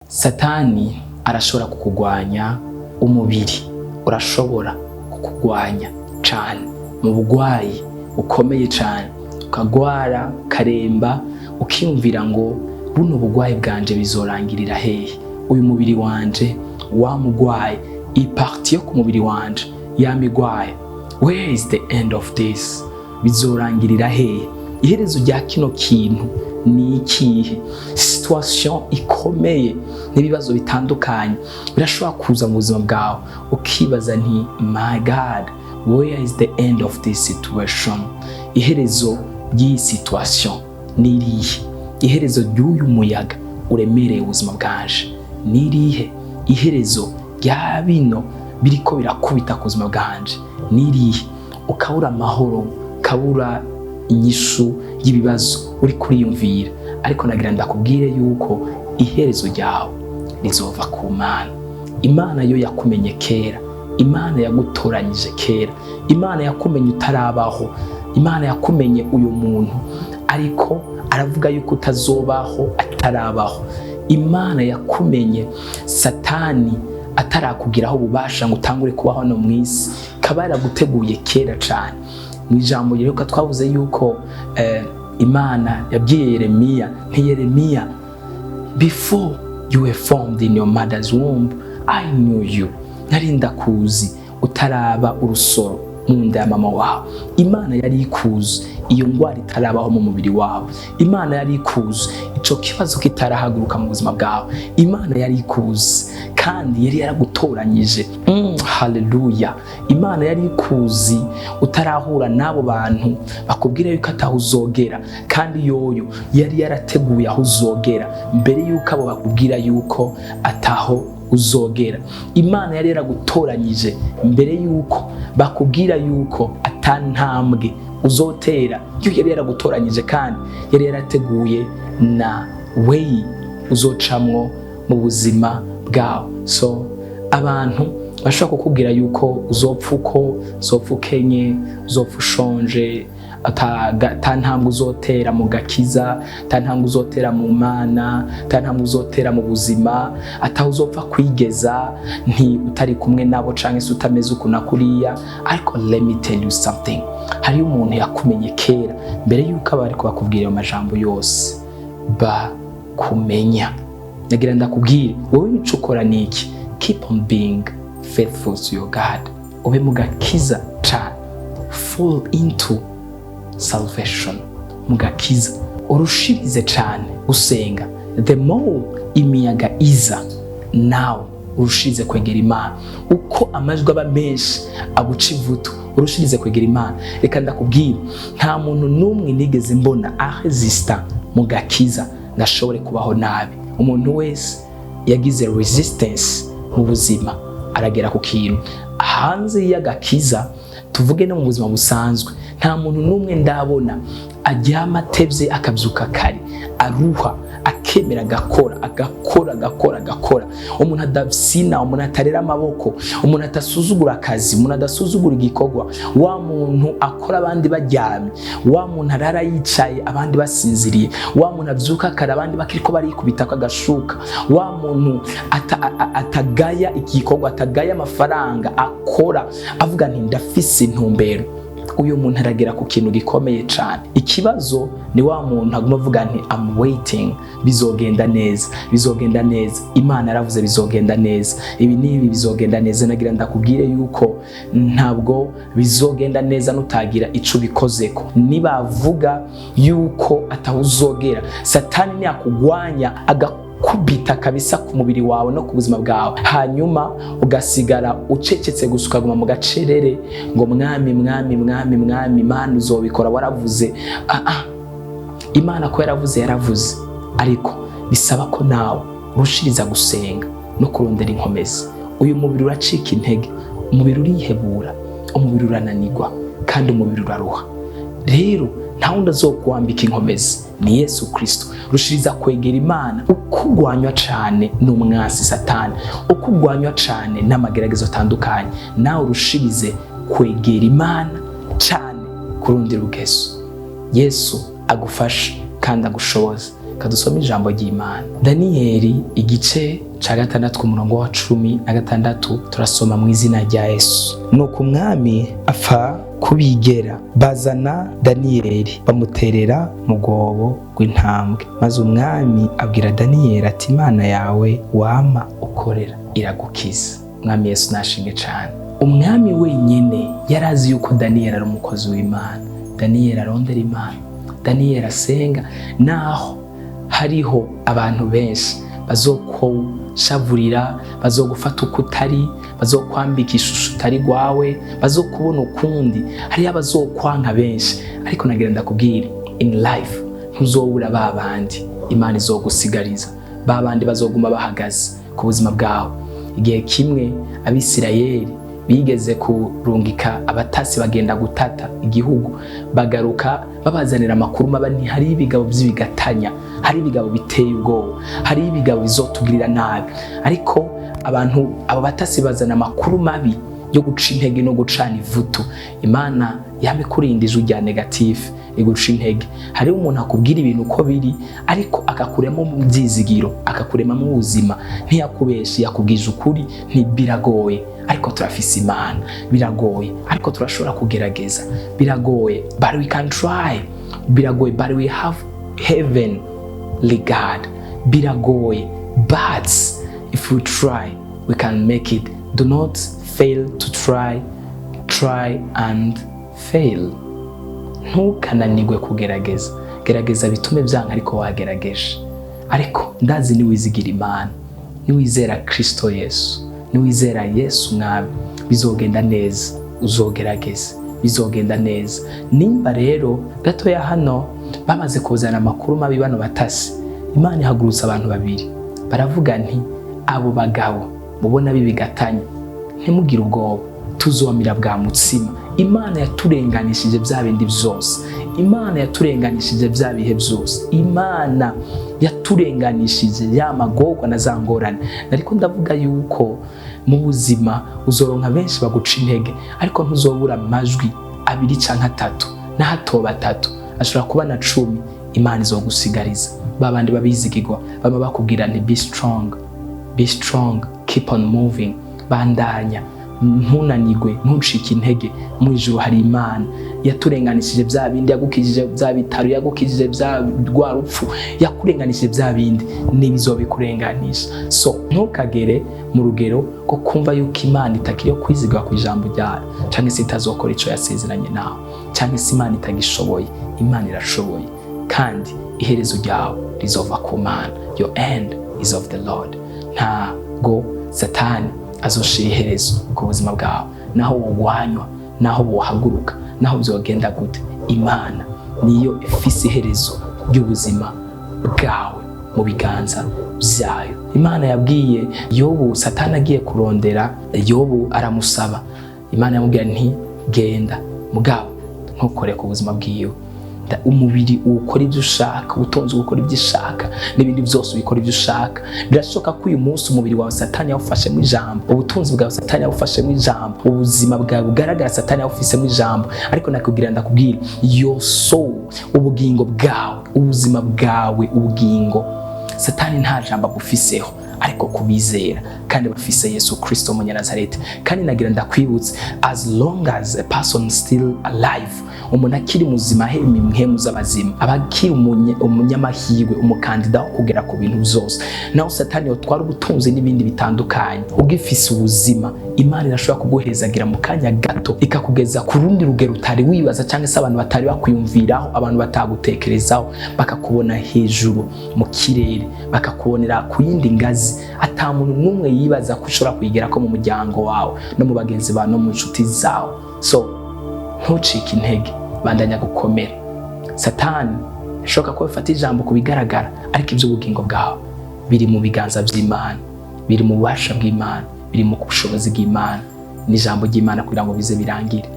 Satani arashobora kukugwanya, umubiri urashobora kukugwanya cane mu bugwayi bukomeye cane, ukagwara ukaremba, ukiyumvira ngo buno bugwayi bwanje bizorangirira hehe? Uyu mubiri wanje wamugwaye, iyi partie yo ku mubiri wanje yamigwaye, where is the end of this? Bizorangirira hehe? Iherezo rya kino kintu ni ikihe? Situation ikomeye n'ibibazo bitandukanye birashobora kuza mu buzima bwawe, ukibaza nti: "My God, where is the end of this situation? Iherezo ry'iyi situation ni irihe? Iherezo ry'uyu muyaga uremereye ubuzima bwanje ni irihe? Iherezo rya bino biriko birakubita ku buzima bwanje ni irihe?" Ukabura amahoro, ukabura inyishu y'ibibazo uri kuriyumvira. Ariko nagira ndakubwire yuko iherezo ryawe rizova ku Mana. Imana yo yakumenye kera, Imana yagutoranyije kera, Imana yakumenye utarabaho, Imana yakumenye uyu muntu ariko aravuga yuko utazobaho atarabaho. Imana yakumenye Satani atarakugiraho ububasha ngo utangure kubaho hano mu isi, ikaba yaraguteguye kera cyane. Mu ijambo rero twavuze yuko Imana yabwiye Yeremiya nti: "Yeremiya, before you were formed in your mother's womb, I knew you." Nari ndakuzi utaraba urusoro mu nda ya mama wawe. Imana yari ikuzi iyo ndwara itarabaho mu mubiri wawe. Imana yari ikuzi ico kibazo kitarahaguruka mu buzima bwawe. Imana yari ikuzi kandi yari yaragutoranyije. Haleluya! Imana yari ikuzi utarahura n'abo bantu bakubwira yuko ataho uzogera, kandi yoyo yari yarateguye aho uzogera mbere yuko abo bakubwira yuko ataho uzogera. Imana yari yaragutoranyije mbere yuko bakubwira yuko ata ntambwe uzotera. Yo yari yaragutoranyije kandi yari yarateguye na way uzocamwo mu buzima bwawe. So abantu bashobora kukubwira yuko uzopfa uko uzopfa, ukenye, uzopfa ushonje, ata ntambwe uzotera mu gakiza, ata ntambwe uzotera mu Mana, ata ntambwe uzotera mu buzima, ataho uzopfa kwigeza nti utari kumwe nabo canke se utameze uku na kuriya. Ariko let me tell you something: hariyo umuntu yakumenye kera mbere yuko aba ariko bakubwira ayo majambo yose bakumenya. Nagira ndakubwire wowe, ico ukora ni iki? Keep on being faithful to your God. Ube mu gakiza cane, fall into salvation, mu gakiza urushirize cane usenga. The more imiyaga iza, nawe urushirize kwegera Imana. Uko amajwi aba menshi aguca ivutu, urushirize kwegera Imana. Reka ndakubwira, nta muntu n'umwe nigeze mbona aresista mu gakiza ngo ashobore kubaho nabi. Umuntu wese yagize resistance mu buzima aragera ku kintu. Hanze y'agakiza, tuvuge no mu buzima busanzwe, nta muntu n'umwe ndabona aryama atevye akabyuka kare, aruha, akemera agakora, agakora, agakora, agakora. Umuntu adafyina, umuntu atarera amaboko, umuntu atasuzugura akazi, umuntu adasuzugura igikorwa, wa muntu akora abandi baryamye, wa muntu arara yicaye abandi basinziriye, wa muntu abyuka kare abandi bakiriko barikubita agashuka, wa muntu atagaya igikorwa, atagaya amafaranga, akora avuga nti: "Ndafise intumbero." Uyu muntu aragera ku kintu gikomeye cyane. Ikibazo ni wa muntu aguma avuga nti: "I'm waiting, bizogenda neza, bizogenda neza, Imana yaravuze bizogenda neza, ibi n'ibi bizogenda neza." Nagira ndakubwire yuko ntabwo bizogenda neza nutagira ico ubikozeko. Nibavuga yuko atawuzogera, Satani niyakugwanya agakubita kabisa ku mubiri wawe no ku buzima bwawe, hanyuma ugasigara ucecetse gusa, ukaguma mu gacerere ngo: "Mwami, Mwami, Mwami, Mwami, Imana uzobikora, waravuze." Ah, ah. Imana ko yaravuze, yaravuze, ariko bisaba ko nawe urushiriza gusenga no kurondera inkomezi. Uyu mubiri uracika intege, umubiri urihebura, umubiri urananirwa kandi umubiri uraruha. Rero nta wundi azokwambika inkomezi, ni Yesu Kristo. Rushiriza kwegera Imana. Ukugwanywa cane n'umwansi Satani, ukugwanywa cane n'amageragezo atandukanye, nawe urushirize kwegera Imana cane ku rundi rugezo. Yesu agufashe kandi agushoboze. Kadusome ijambo ry'Imana. Daniyeli igice ca 6, ku murongo wa 16, turasoma mu izina rya Yesu. Nuko umwami apfa kubigera, bazana Daniyeli, bamuterera mu rwobo rw'intambwe. Maze umwami abwira Daniyeli ati: "Imana yawe wama ukorera iragukiza." Umwami Yesu nashimwe cane. Umwami wenyine yari azi yuko Daniyeli ari umukozi w'Imana, Daniyeli arondera Imana, Daniyeli asenga, naho hariho abantu benshi bazokushavurira, bazogufata uko utari, bazokwambika ishusho utari rwawe, bazokubona ukundi, hariyo abazokwanka benshi. Ariko nagira ndakubwire, in life ntuzobura ba bandi Imana izogusigariza, ba bandi bazoguma bahagaze ku buzima bwawe. Igihe kimwe Abisirayeli bigeze kurungika abatasi, bagenda gutata igihugu, bagaruka babazanira amakuru maba: ntihari ibigabo by'ibigatanya, hari ibigabo biteye ubwoba, hari ibigabo bizotugirira nabi. Ariko abantu abo batasi bazana amakuru mabi yo guca intege no gucana ivutu. Imana yame kurinda ijwi rya négatif iguca intege. Hariho umuntu akubwira ibintu uko biri, ariko akakuremo mu byizigiro, akakuremamo ubuzima. Ntiyakubeshe, yakubwije ukuri. Ntibiragoye, ariko turafise Imana. Biragoye, ariko turashobora kugerageza. Biragoye, but we can try. Biragoye, but we have heavenly God. Biragoye, but if we try, we can make it. Do not fail to try, try and fail. Ntukananirwe kugerageza. Gerageza bitume byanka, ariko wagerageje. Ariko ndazi niwizigira Imana, niwizera Kristo Yesu, niwizera Yesu Mwami, bizogenda neza. Uzogerageza, bizogenda neza. Nimba rero gatoya hano bamaze kuzana amakuru mabi bano batasi, Imana ihagurutsa abantu babiri, baravuga nti: "Abo bagabo mubona bibigatanya, ntimugire ubwoba, tuzomira bwa mutsima. Imana yaturenganishije bya bindi byose, Imana yaturenganishije bya bihe byose, Imana yaturenganishije ya magorwa na za ngorane." Ariko ndavuga yuko mu buzima uzoronka benshi baguca intege, ariko ntuzobura amajwi abiri canke atatu, n'ahatoba atatu, ashobora kuba na 10. Imana izogusigariza ba bandi babizigirwa, bama bakubwira nti: "Be strong, be strong, keep on moving, bandanya, ntunanigwe, ntucike intege. Mu ijuru hari Imana yaturenganishije bya bindi, yagukijije bya bitaro, yagukijije bya rwa rupfu, yakurenganishije bya bindi, n'ibizobikurenganisha." So ntukagere mu rugero rwo kumva yuko Imana itakiri yo kwizigwa ku ijambo ryayo, cyangwa se itazokora icyo yasezeranye nawe, cyangwa se Imana itagishoboye. Imana irashoboye, kandi iherezo ryawe rizova ku Mana. Your end is of the Lord. Ntago Satani azoshira iherezo ku buzima bwawe. Naho wogwanywa, naho wohaguruka, naho byogenda gute, Imana niyo ifise iherezo ry'ubuzima bwawe mu biganza byayo. Imana yabwiye Yobu, Satani agiye kurondera Yobu, aramusaba. Imana yamubwira nti: "Genda, mugabo ntukore ku buzima bwiwe." Umubiri ukora ibyo ushaka, ubutunzi ukora ibyo ushaka, n'ibindi byose ubikora ibyo ushaka. Birashoboka ko uyu munsi umubiri wawe Satani yawufashemo ijambo, ubutunzi bwawe Satani yawufashemo ijambo, ubuzima bwawe bugaragara Satani yawufisemo ijambo. Ariko nakubwira, ndakubwira, your soul, ubugingo bwawe, ubuzima bwawe, ubugingo, Satani nta jambo agufiseho, ariko kubizera kandi bafise Yesu Kristo Umunyanazareti. Kandi nagira ndakwibutse, as long as a person still alive, umuntu akiri muzima, ahema impwemu z'abazima, aba akiri umunyamahirwe, umukandida wo kugera ku bintu byose. Naho Satani yotwara ubutunzi n'ibindi bitandukanye, ugifise ubuzima, Imana irashobora kuguhezagira mu kanya gato, ikakugeza ku rundi rugero utari wibaza, cyangwa se abantu batari bakwiyumviraho, abantu batagutekerezaho, bakakubona hejuru mu kirere, bakakubonera ku yindi ngazi ata muntu n'umwe yibaza ko ushobora kuyigerako mu muryango wawe, no mu bagenzi bawe, no mu nshuti zawe. So ntucike intege, bandanya gukomera. Satani bishoboka ko bifata ijambo ku bigaragara, ariko iby'ubugingo bwawe biri mu biganza by'Imana, biri mu bubasha bw'Imana, biri mu bushobozi bw'Imana n'ijambo ry'Imana kugira ngo bize birangire.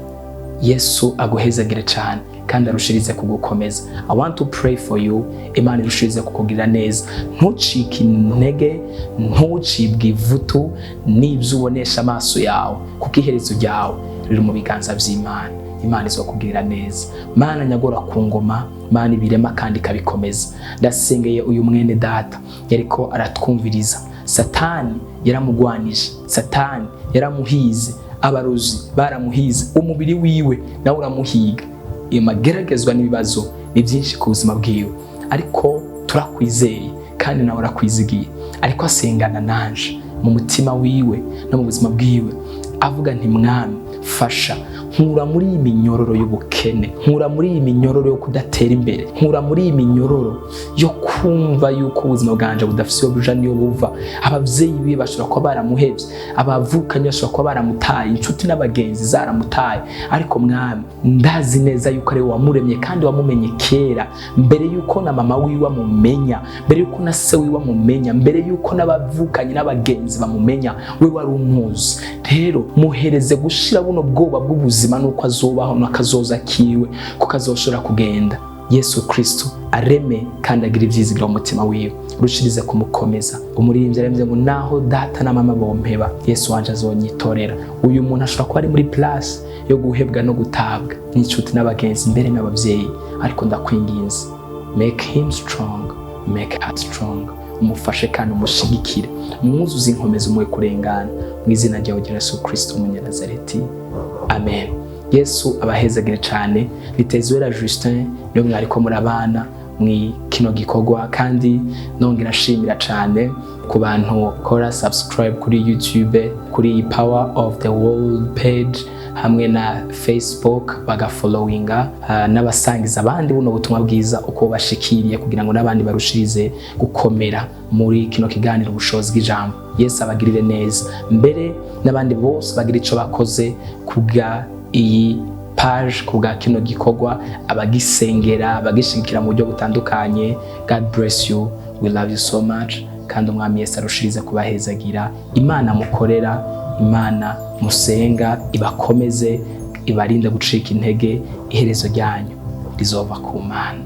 Yesu aguhezagire cyane. Kandi Kandi arushirize kugukomeza. I want to pray for you. Imana irushirize kukugirira neza. Ntucike intege, ntucibwe ivutu n'ibyo ubonesha amaso yawe, kuko iherezo ryawe riri mu biganza by'Imana. Imana izokugirira neza. Mana nyagora ku ngoma, Mana ibirema kandi ikabikomeza, ndasengeye uyu mwene data yariko aratwumviriza. Satani yaramugwanije, Satani yaramuhize, abarozi baramuhize, umubiri wiwe nawe uramuhiga, amageragezwa n'ibibazo ni byinshi ku buzima bwiwe. Ariko turakwizeye kandi nawe arakwizigiye. Ariko asengana nanje mu mutima wiwe no mu buzima bwiwe, avuga nti: "Mwami, fasha, nkura muri iyi minyororo y'ubukene, nkura muri iyi minyororo yo kudatera imbere, nkura muri iyi minyororo yo kumva yuko ubuzima bwanje budafise iyo buja niyo buva." Abavyeyi biwe bashobora kuba baramuhevye, abavukanyi bashobora kuba baramutaye, inshuti n'abagenzi zaramutaye. Ariko Mwami, ndazi neza yuko ari wowe wamuremye kandi wamumenye kera, mbere yuko na mama wiwe amumenya, mbere yuko na se wiwe amumenya, mbere yuko n'abavukanyi n'abagenzi bamumenya, we wari umuzi. Rero muhereze gushira buno bwoba bw'ubuzima n'uko azobaho n'akazoza kiwe, kuko azoshobora kugenda. Yesu Kristo areme kandi agira ibyizigiro mu mutima wiwe, rushirize kumukomeza. Umuririmbyi aremye ngo: "Naho data na mama bompeba, Yesu wanje azonyitorera." Uyu muntu ashobora kuba ari muri place yo guhebwa no gutabwa n'inshuti n'abagenzi, mbere n'ababyeyi. Ariko ndakwinginze, make him strong, make her strong. Umufashe kandi umushigikire, umwuzuze inkomezi, umuhe kurengana, mu izina ryawe rya Yesu Kristo Umunyanazareti, amen. Yesu abahezagire cyane. Nitezwera Justin niyo mwariko murabana mwi kino gikorwa. Kandi nongera nshimira cyane ku bantu kora subscribe kuri YouTube, kuri Power of the World page hamwe na Facebook, bagafollowinga n'abasangiza abandi buno butumwa bwiza uko bashikiriye, kugira ngo n'abandi barushirize gukomera muri kino kiganiro Ubushobozi bw'Ijambo. Yesu abagirire neza. Mbere n'abandi bose bagira ico bakoze kubwa iyi page, kubwa kino gikorwa, abagisengera, abagishigikira mu buryo butandukanye, God bless you, we love you so much. Kandi Umwami Yesu arushirize kubahezagira. Imana mukorera, Imana musenga ibakomeze, ibarinde gucika intege. Iherezo ryanyu rizova ku Mana.